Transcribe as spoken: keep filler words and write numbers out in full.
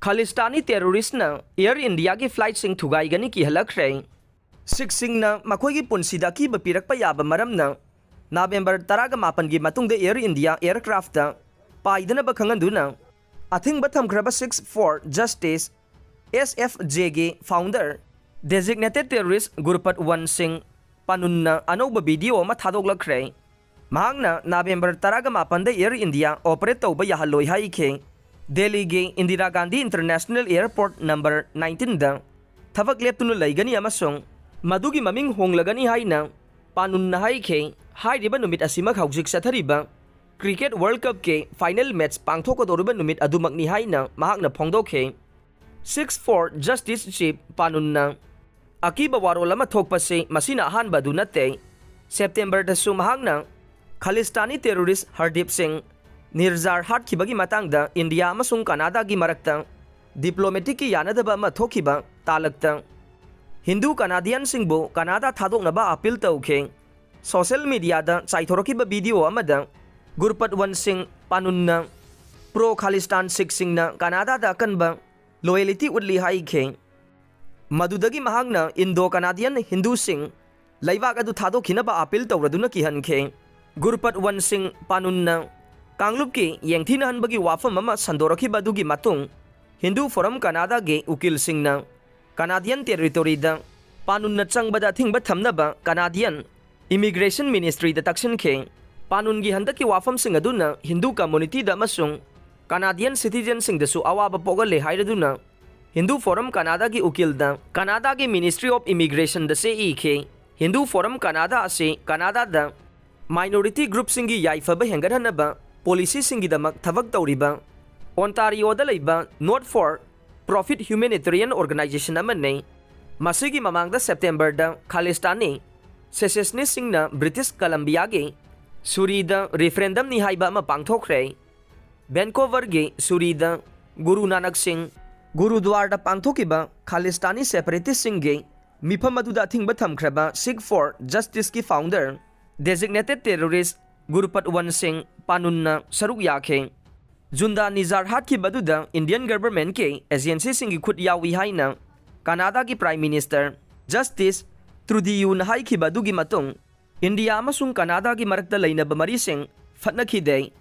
ꯈꯥꯂꯤꯁꯇꯥꯅꯤ ꯇꯦꯔꯣꯔꯤꯁꯅ air ꯏꯟꯗꯤꯌꯥꯒꯤ ꯐ꯭ꯂꯥꯏꯠꯁꯤꯡ ꯊꯨꯒꯥꯏꯒꯅꯤ ꯀꯤꯍꯜꯂꯛꯈ꯭ꯔꯦ꯫ ꯁꯤꯈꯁꯤꯡꯅ ꯃꯈꯣꯏꯒꯤ ꯄꯨꯟꯁꯤꯗ ꯑꯀꯤꯕ ꯄꯤꯔꯛꯄ ꯌꯥꯕ ꯃꯔꯝꯅ ꯅꯕꯦꯝꯕꯔ ꯇꯔꯥꯒ ꯃꯥꯄꯟꯒꯤ ꯃꯇꯨꯡꯗ ꯑꯦꯌꯔ ꯏꯟꯗꯤꯌꯥ ꯑꯦꯌꯔꯀ꯭ꯔꯥꯐꯇ ꯄꯥꯏꯗꯅꯕ ꯈꯪꯍꯟꯗꯨꯅ ꯑꯊꯤꯡꯕ ꯊꯝꯈ꯭ꯔꯕ Six for Justice, S F J ꯒꯤ founder, designated terrorist Gurpatwant Singh ꯄꯥꯅꯨꯟꯅ ꯑꯅꯧꯕ ꯚꯤꯗꯤꯑꯣ ꯑꯃ ꯊꯥꯗꯣꯛꯂꯛꯈ꯭ꯔꯦ꯫ ꯃꯍꯥꯛꯅ ꯅꯕꯦꯝꯕꯔ ꯇꯔꯥꯒ ꯃꯥꯄꯟꯗ ꯑꯦꯌꯔ ꯏꯟꯗꯤꯌꯥ ꯑꯣꯄꯔꯦꯠ ꯇꯧꯕ ꯌꯥꯍꯜꯂꯣꯏ ꯍꯥꯏꯈꯤ꯫ ꯗꯦꯜꯂꯤꯒꯤ Indira Gandhi international airport number ꯅꯥꯏꯟꯇꯤꯟꯗ ꯊꯕꯛ ꯂꯦꯞꯇꯨꯅ ꯂꯩꯒꯅꯤ ꯑꯃꯁꯨꯡ ꯃꯗꯨꯒꯤ ꯃꯃꯤꯡ ꯍꯣꯡꯂꯒꯅꯤ ꯍꯥꯏꯅ ꯄꯥꯅꯨꯟꯅ ꯍꯥꯏꯈꯤ꯫ ꯍꯥꯏꯔꯤꯕ ꯅꯨꯃꯤꯠ ꯑꯁꯤꯃꯛ ꯍꯧꯖꯤꯛ ꯆꯠꯊꯔꯤꯕ ꯀ꯭ꯔꯤꯀꯦꯠ ꯋꯥꯔꯜꯗ ꯀꯞꯀꯤ ꯐꯥꯏꯅꯦꯜ ꯃꯦꯆ ꯄꯥꯡꯊꯣꯛꯀꯗꯧꯔꯤꯕ ꯅꯨꯃꯤꯠ ꯑꯗꯨꯃꯛꯅꯤ ꯍꯥꯏꯅ ꯃꯍꯥꯛꯅ ꯐꯣꯡꯗꯣꯛꯈꯤ꯫ Six for Justice ꯆꯤꯐ ꯄꯥꯅꯨꯟꯅ ꯑꯀꯤꯕ ꯋꯥꯔꯣꯜ ꯑꯃ ꯊꯣꯛꯄꯁꯤ ꯃꯁꯤꯅ ꯑꯍꯥꯟꯕ ꯑꯗꯨ ꯅꯠꯇꯦ꯫ ꯁꯦꯞꯇꯦꯝꯕꯔꯗꯁꯨ ꯃꯍꯥꯛꯅ ꯈꯥꯂꯤꯁꯇꯥꯅꯤ ꯇꯦꯔꯣꯔꯤꯁ ꯍꯔꯗꯤꯞ ꯁꯤꯡ ꯅꯤꯔꯖꯥꯔ ꯍꯥꯠꯈꯤꯕꯒꯤ ꯃꯇꯥꯡꯗ ꯏꯟꯗꯤꯌꯥ ꯑꯃꯁꯨꯡ ꯀꯅꯥꯗꯥꯒꯤ ꯃꯔꯛꯇ ꯗꯤꯄ꯭ꯂꯣꯃꯦꯇꯤꯛꯀꯤ ꯌꯥꯅꯗꯕ ꯑꯃ ꯊꯣꯛꯈꯤꯕ ꯇꯥꯂꯛꯇ ꯍꯤꯟꯗꯨ ꯀꯅꯥꯗꯤꯌꯟꯁꯤꯡꯕꯨ ꯀꯅꯥꯗꯥ ꯊꯥꯗꯣꯛꯅꯕ ꯑꯄꯤꯜ ꯇꯧꯈꯤ꯫ ꯁꯣꯁꯦꯜ ꯃꯤꯗꯤꯌꯥꯗ ꯆꯥꯏꯊꯣꯔꯛꯈꯤꯕ ꯚꯤꯗꯤꯑꯣ ꯑꯃꯗ ꯒꯨꯔꯄꯠ ꯋꯟ ꯁꯤꯡ ꯄꯥꯅꯨꯟꯅ ꯄ꯭ꯔꯣ ꯈꯥꯂꯤꯁꯇꯥꯟ ꯁꯤꯈꯁꯤꯡꯅ ꯀꯅꯥꯗꯥꯗ ꯑꯀꯟꯕ ꯂꯣꯌꯦꯂꯤꯇꯤ ꯎꯠꯂꯤ ꯍꯥꯏꯈꯤ꯫ ꯃꯗꯨꯗꯒꯤ ꯃꯍꯥꯛꯅ ꯏꯟꯗꯣ ꯀꯅꯥꯗꯤꯌꯟ ꯍꯤꯟꯗꯨꯁꯤꯡ ꯂꯩꯕꯥꯛ ꯑꯗꯨ ꯊꯥꯗꯣꯛꯈꯤꯅꯕ ꯑꯄꯤꯜ ꯇꯧꯔꯗꯨꯅ ꯀꯤꯍꯟꯈꯤ꯫ ꯒꯨꯔꯄꯠ ꯋꯟ ꯁꯤꯡ ꯄꯥꯅꯨꯟꯅ ꯀꯥꯡꯂꯨꯞꯀꯤ ꯌꯦꯡꯊꯤꯅꯍꯟꯕꯒꯤ ꯋꯥꯐꯝ ꯑꯃ ꯁꯟꯗꯣꯔꯛꯈꯤꯕ ꯑꯗꯨꯒꯤ ꯃꯇꯨꯡ ꯍꯤꯟꯗꯨ ꯐꯣꯔꯝ ꯀꯅꯥꯗꯥꯒꯤ ꯎꯀꯤꯜꯁꯤꯡꯅ ꯀꯅꯥꯗꯤꯌꯟ ꯇꯦꯔꯤꯇꯣꯔꯤꯗ ꯄꯥꯅꯨꯟꯅ ꯆꯪꯕꯗ ꯑꯊꯤꯡꯕ ꯊꯝꯅꯕ ꯀꯅꯥꯗꯤꯌꯟ ꯏꯃꯤꯒ꯭ꯔꯦꯁꯟ ꯃꯤꯅꯤꯁꯇ꯭ꯔꯤꯗ ꯇꯛꯁꯤꯟꯈꯤ꯫ ꯄꯥꯅꯨꯟꯒꯤ ꯍꯟꯗꯛꯀꯤ ꯋꯥꯐꯝꯁꯤꯡ ꯑꯗꯨꯅ ꯍꯤꯟꯗꯨ ꯀꯝꯃꯨꯅꯤꯇꯤꯗ ꯑꯃꯁꯨꯡ ꯀꯅꯥꯗꯤꯌꯟ ꯁꯤꯇꯤꯖꯦꯟꯁꯤꯡꯗꯁꯨ ꯑꯋꯥꯕ ꯄꯣꯛꯍꯜꯂꯦ ꯍꯥꯏꯔꯗꯨꯅ ꯍꯤꯟꯗꯨ ꯐꯣꯔꯝ ꯀꯅꯥꯗꯥꯒꯤ ꯎꯀꯤꯜꯗ ꯀꯅꯥꯗꯥꯒꯤ ꯃꯤꯅꯤꯁꯇ꯭ꯔꯤ ꯑꯣꯐ ꯏꯃꯤꯒ꯭ꯔꯦꯁꯟꯗ ꯆꯦ ꯏꯈꯤ꯫ ꯍꯤꯟꯗꯨ ꯐꯣꯔꯝ ꯀꯅꯥꯗꯥ ꯑꯁꯤ ꯀꯅꯥꯗꯥꯗ ꯃꯥꯏꯅꯣꯔꯤꯇꯤ ꯒ꯭ꯔꯨꯞꯁꯤꯡꯒꯤ ꯌꯥꯏꯐꯕ ꯍꯦꯟꯒꯠꯍꯟꯅꯕ ꯄꯣꯂꯤꯁꯤꯁꯤꯡꯒꯤꯗꯃꯛ ꯊꯕꯛ ꯇꯧꯔꯤꯕ ꯑꯣꯟꯇꯥꯔꯤꯑꯣꯗ ꯂꯩꯕ ꯅꯣꯠ ꯐꯣꯔ ꯄ꯭ꯔꯣꯐꯤꯠ ꯍ꯭ꯌꯨꯃꯦꯅꯤꯇꯦꯔꯤꯌꯟ ꯑꯣꯔꯒꯅꯥꯏꯖꯦꯁꯟ ꯑꯃꯅꯤ꯫ ꯃꯁꯤꯒꯤ ꯃꯃꯥꯡꯗ ꯁꯦꯞꯇꯦꯝꯕꯔꯗ ꯈꯥꯂꯤꯁꯇꯥꯅꯤ ꯁꯦꯁꯦꯁꯅꯤꯁꯁꯤꯡꯅ ꯕ꯭ꯔꯤꯇꯤꯁ ꯀꯂꯝꯕꯤꯌꯥꯒꯤ ꯁꯨꯔꯤꯗ ꯔꯤꯐꯔꯦꯟꯗꯝꯅꯤ ꯍꯥꯏꯕ ꯑꯃ ꯄꯥꯡꯊꯣꯛꯈ꯭ꯔꯦ꯫ ꯚꯦꯟꯀꯣꯚꯔꯒꯤ ꯁꯨꯔꯤꯗ ꯒꯨꯔꯨ ꯅꯥꯅꯛ ꯁꯤꯡ ꯒꯨꯔꯨꯗ꯭ꯋꯥꯔꯗ ꯄꯥꯡꯊꯣꯛꯈꯤꯕ ꯈꯥꯂꯤꯁꯇꯥꯅꯤ ꯁꯦꯄꯔꯦꯇꯤꯁꯁꯤꯡꯒꯤ ꯃꯤꯐꯝ ꯑꯗꯨꯗ ꯑꯊꯤꯡꯕ ꯊꯝꯈ꯭ꯔꯕ Sikh for Justiceꯀꯤ founder, designated terrorist Gurpatwant Singh ꯄꯥꯅꯨꯟꯅ ꯁꯔꯨꯛ ꯌꯥꯈꯤ꯫ ꯖꯨꯟꯗꯥ ꯅꯤꯖꯥꯔ ꯍꯥꯠꯈꯤꯕ ꯑꯗꯨꯗ Indian governmentꯀꯤ agencyꯁꯤꯡꯒꯤ ꯈꯨꯠ ꯌꯥꯎꯏ ꯍꯥꯏꯅ ꯀꯅꯥꯗꯥꯒꯤ Prime Minister Justice Trudeauꯅ ꯍꯥꯏꯈꯤꯕ ꯑꯗꯨꯒꯤ ꯃꯇꯨꯡ, ꯏꯟꯗꯤꯌꯥ ꯑꯃꯁꯨꯡ ꯀꯅꯥꯗꯥꯒꯤ ꯃꯔꯛꯇ ꯂꯩꯅꯕ ꯃꯔꯤꯁꯤꯡ ꯐꯠꯅꯈꯤꯗꯦ꯫